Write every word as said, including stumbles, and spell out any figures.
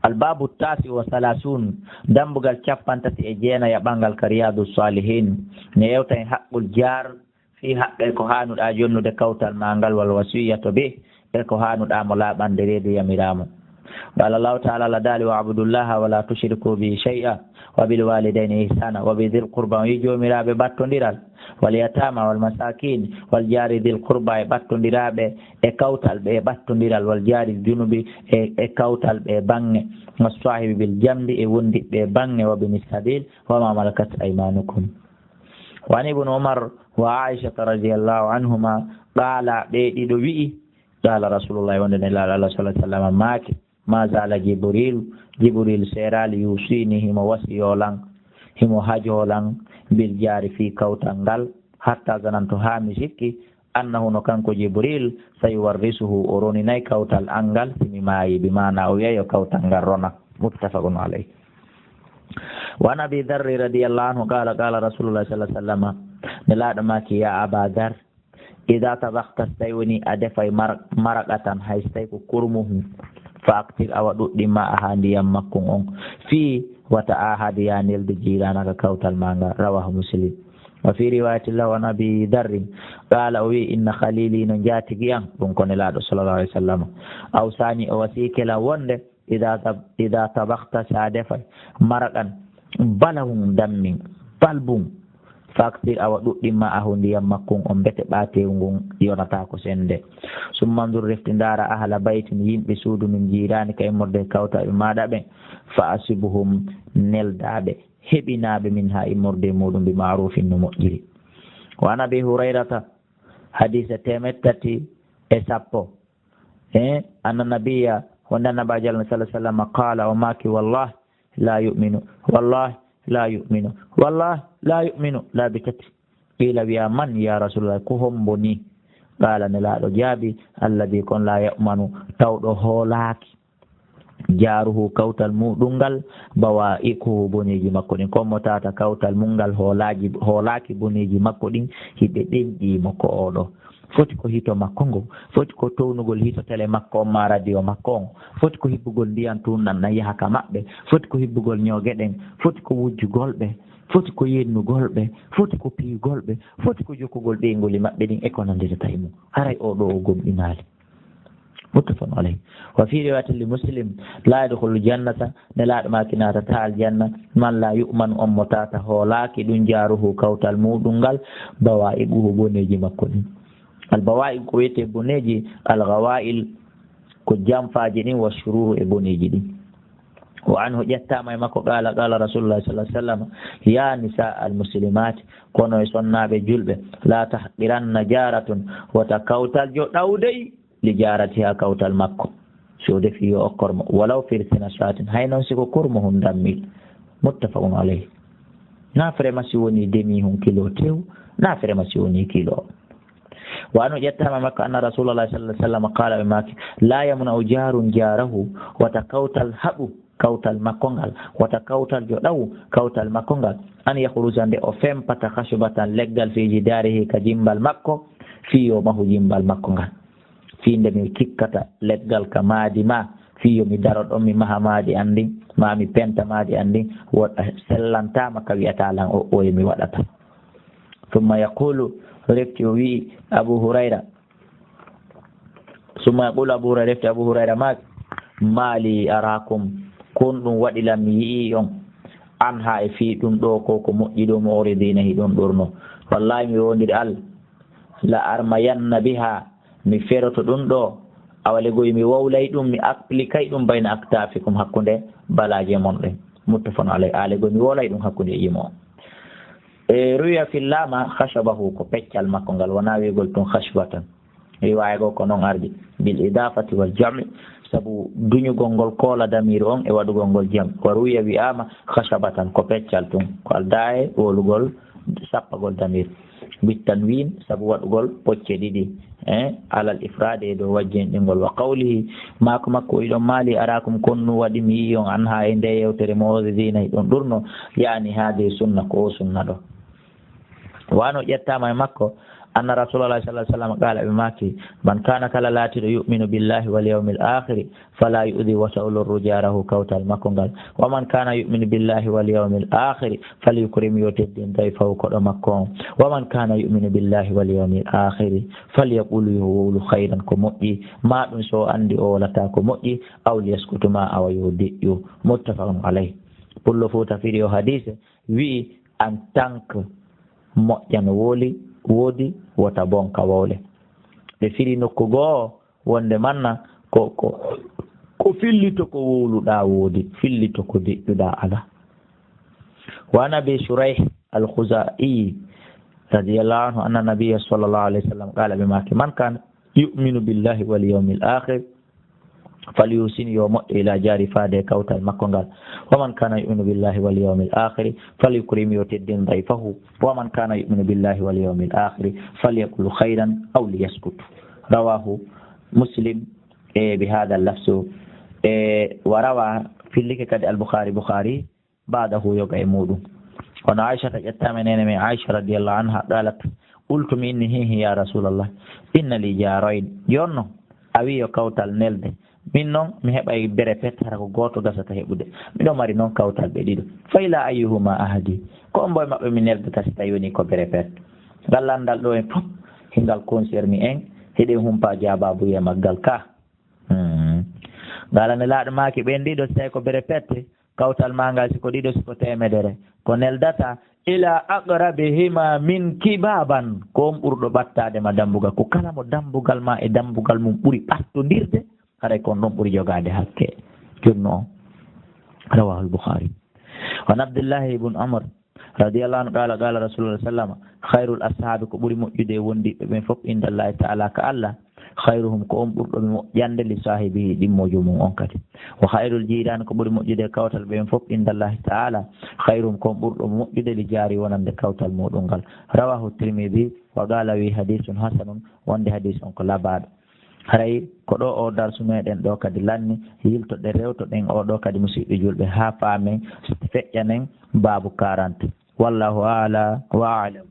Albabu tasi wa salasun, dambugal cappanɗe tati e jeenayaɓal ngal ka Riyadu Salihin, ne yewta e haqqul jaar, fii haqqe ko haanuɗaa jonnude kawtal maa ngal, wal wasiyatu bih, e ko haanuɗaa mo laaɓande reedu yamiraa mo. Qala Allahu taala, Allah daali, "Wa abudullaha wa la tushriku bihi shay'a, wa bil walidayni ihsana, wa bi dhil qurba", o wi'i joomiraaɓe battondiral, wal yatama wal masakin, wal jaari dhil qurba, e ɓattondiraaɓe e kawtal ɓe e ɓattondiral, wal jaari junubi e, e kawtal ɓe e baŋŋe, was sahibi bil jambi, e wondiɓɓe e baŋŋe, wa bini sabil, wa ma malakat aymanukum. Wa an ibnu Umar wa Aishata radiyallahu anhuma qala, ɓe ɗiɗo wi'i, qala Rasulullah, wonde Nelaaɗo Allah sallallahu alaihi wasallam maaki, "Ma zala Jibril, Jibril seeraali, yusini, himo wasiyoo lan, himo hajoo lan, bil jaari, fii kawtal ngal, hatta zanantu, haa mi sikki, annahu, no kanko Jibril, sayuwarrisuhu, o roninay kawtal an ngal, si mi maayi, bi maana o wi'ay yo kawtal ngal rona." Muttafaqun alayh. Wa an Abi Dharr radiyallahu anhu qala, qala Rasulullah sallallahu alaihi wasallam, Nelaaɗo maaki, "Ya Aba Dharr, idha tabakhta, so tawi woni a defay mar-, maraqatan, hay so tawi ko kurmuhu, fa akthir, awa ɗuɗɗin, ma'aha, ndiyam makkun on, fii, wa ta'ahad, ya neldu jiranaka, kawtal ma ngal." Rawahu Muslim. Wa fi riwayatin lahu an Abi Dharrin qala, o wi'i, "Inna khalili, no njaatigi an," ɗum ko Nelaaɗo sallallahu alaihi wasallam, "awsani, o wasiyike lan wonde, idha tab-, idha tabakhta, sa defay maraqan, balahun, dammin, balbun, fa akthir, awa ɗuɗɗin, ma'ahu, ndiyam makkun on, mbete ɓaateewu ngun yonataa ko sende. Summa anzur, refti ndaara, ahla baytin, yimɓe suudu, min jiranika, immorde e kawtaaɓe maaɗa ɓen, fa asibuhum, neldaaɓe, heɓinaaɓe, minha, immorde e muuɗum, bi ma'rufin, no moƴƴiri." Wa an Abi Hurayrata, hadiise teemeɗɗe tati e sappo. E anna nabiyya, wonde Annabaajo Allah sallallahu alaihi wasallam, qala, o maaki, "Wallahi la yu'minu, wallahi la yu'minu, wallahi la yu'minu," laabi tati. Qila, wi'a, "Man ya Rasulullah, ko hombo ni?" Qala, Nelaaɗo jaabi, "Alladhi, kon la ya'manu, tawɗo hoolaaki, jaruhu, kawtal muɗum ngal, bawa'iquhu, boneeji makko ɗin." Kon mo tawata kawtal mun ngal hoolaaji, hoolaaki, boneeji makko ɗin hiɓe ɗenƴii mo, ko oɗo. Foti ko hito makko ngo, foti ko townugol hito tele makko on maa radio makko on, foti ko hibbugol ndiyan tun nan na yaha ka maɓɓe, foti ko hibbugol ñooge ɗen, foti ko wujjugol ɓe, foti ko yennugol ɓe, foti ko piyugol ɓe, foti ko jokkugol ɓeynguuli maɓɓe ɗin e ko nandirta e mum. Haray oɗo o gomɗinaali. Muttafaqun alayh. Wa fi riwayatin li Muslim, "La yadkhulu jannata," Nelaaɗo maaki naatataa aljanna, "man la yu'manu," on mo tawata hoolaaki ɗum, jaruhu, kawtal muɗum ngal, bawa'iquhu, boneeji makko ɗin. Al bawa'iq ko wiyetee boneeji, al ghawa'il ko janfaaji ɗin, wa shururu e boneeji ɗin. Wa anhu, ƴettaama e makko, qala, qala Rasulullah sallallahu alaihi wasallam, "Ya nisa al muslimat, kono e sonnaaɓe julɓe, la tahqiranna jaratun, wota kawtaljo ɗaw dey li jaratiha, kawtal makko. So o defi yo okkor mo, walaw firsina shatin, hay non si ko kurmo hun dammil." Muttafaqun alayh. Na frema si woni demi hun kilo tew, na frema si woni kilo. Wa anu ƴettaama makko, anna Rasulullah sallallahu alaihi wasallam qala, ɓe maaki, "La yamna'u jarun jarahu," wata kawtal haɓu kawtal makko ngal, wata kawtaljo ɗawu kawtal makko ngal, an yakhruja, nde o fempata, khashbatan, leggal, fi jidarihi, ka jimbal makko, fii yo mahu jimbal makko ngal. Fii nde mi kikkata leggal ka maadi ma, fii yo mi daro ɗon, mi maha maadi an ndin, maa mi penta maadi an ndin, woɗɗa sellantaama ka wi'ata lan o, oye mi waɗata. Summa yaqulu, refti o wi'i, Abu Hurayra, summa yaqulu Abu Hurayra, refti Abu Hurayra maaki, "Mali arakum, kon ɗum waɗi lan mi yi'i on, anha, e fii ɗum ɗo ko, ko moƴƴi ɗo, mu'ridina, hiɗon ɗorno. Wallahi, mi wondiri Allah, la armayanna biha, mi feroto ɗum ɗo, awa legoy mi wowlay ɗum, mi applikay ɗum, bayna aktafikum, hakkunde balaaje mon ɗen." Muttafaqun alayh. A legoy mi wowlay ɗum hakkunde yimo. E ruya fillama khashabahu, ko peccal makko ngal, wona wi'gol tun khashbatan. Riwaya goo ko non ardi, bil idafati wal jam'i, sabu duñugol ngol koola damir on e waɗugol ngol jam. Wa ruya wi'ama khashabatan, ko peccal tun, ko alda e wowlugol sappagol damir. Bit tanwin, sabu waɗugol pocce ɗiɗi, eh, alal ifrade e dow wajjinɗingol. Wa qawlihi, maako makko, "Iɗon maali, arakum, konnu, waɗi mi yi'i on, anha, e nde yewtere, mu'ridina, hiɗon ɗurno, yani hadi sunna, ko o sunna ɗo." Wano ƴettama e makko, أن رسول الله صلى الله عليه وسلم قال, ɓe maaki, من كان, kala laatiiɗo, يؤمن بالله واليوم الآخر فلا يؤذ وتولر جاره, kawtal makko ngal. ومن كان يؤمن بالله واليوم الآخر فليكرم, yo teddin, ضيفه, koɗo makko on. ومن كان يؤمن بالله واليوم الآخر فليقل, yo wowlu, خيرا, ko moƴƴi, maa ɗum so o anndi o wowlataa ko moƴƴi, أو ليسكت, maa awa yo deƴƴu. متفق عليه. Pullo Fuuta firi o hadiise, wi'i, en tant que moƴƴa no wooli, woodi, wota bonka wowle. Ɓe firi nokku goo wonde manna ko, ko, ko fillito ko wowluɗaa woodi, fillito ko deƴƴuɗaa alaa. وعن أبي شريح الخزاعي رضي الله عنه أن النبي صلى الله عليه وسلم قال, ɓe maaki, من كان يؤمن بالله واليوم الآخر فليحسن, yo moƴƴo, إلى جاره, faade e kawtal makko ngal. ومن كان يؤمن بالله واليوم الآخر فليكرم, yo teddin, ضيفه. ومن كان يؤمن بالله واليوم الآخر فليقل خيرا أو ليسكت. رواه مسلم, e, بهذا اللفظ, e, وروى, fillike kadi, البخاري, Bukhaari, بعده, yoga e muuɗum. Kono Aysata ƴettaama, neene men Aysa radiyallahu anha, قالت, قلت, mi inni, hihi, ya Rasulallah, إن لي جارين, jooni non a wi'i yo kawtal nelde, min non mi heɓay berepet, hara ko gooto gasata heɓude. Miɗo mari non kawtal ɓe ɗiɗo. فإلى أيهما أهدي, ko hombo e maɓɓe mi neldata si tawi woni ko berepet? Ngal lanndal ɗo en fof, hingal concerni en, hiɗen humpa jaabaabuye maggal ka. Hmm. Ngal Nelaaɗo maaki, ɓen ɗiɗo, si tawi ko berepet, kawtal maa ngal, si ko ɗiɗo, si ko teemedere, ko neldata, إلى أقربهما منك بابا, ko on ɓurɗo ɓattaade ma dambugal. Ko kala mo dambugal maa e dambugal mum ɓuri ɓattondirde, haray ko on ɗon ɓuri jogaade hakke. Junno on. رواه البخاري. وعن عبد الله بن عمر رضي الله عنه قال، قال رسول الله صلى الله عليه وسلم، خير الأصحاب, ko ɓuri moƴƴude e wondiiɓe ɓen fof, عند الله تعالى, ka Allah, خيرهم, ko on ɓurɗo moƴƴande, لصاحبه, ɗimmoojo mum on kadi. وخير الجيران, ko ɓuri moƴƴude e kawtal ɓen fof, عند الله تعالى، خيرهم, ko on ɓurɗo moƴƴude, لجاره, wonande kawtal muuɗum ngal. رواه الترمذي وقال, wi, حديث حسن, wonde hadiis on ko labaaɗo. Haray ko ɗo o darsu meɗen ɗo kadi lanni, yiltoɗen, rewtoɗen o ɗo kadi, musidɓe julɓe, haa faamen, feƴƴanen baabu quarante. والله أعلى وأعلم.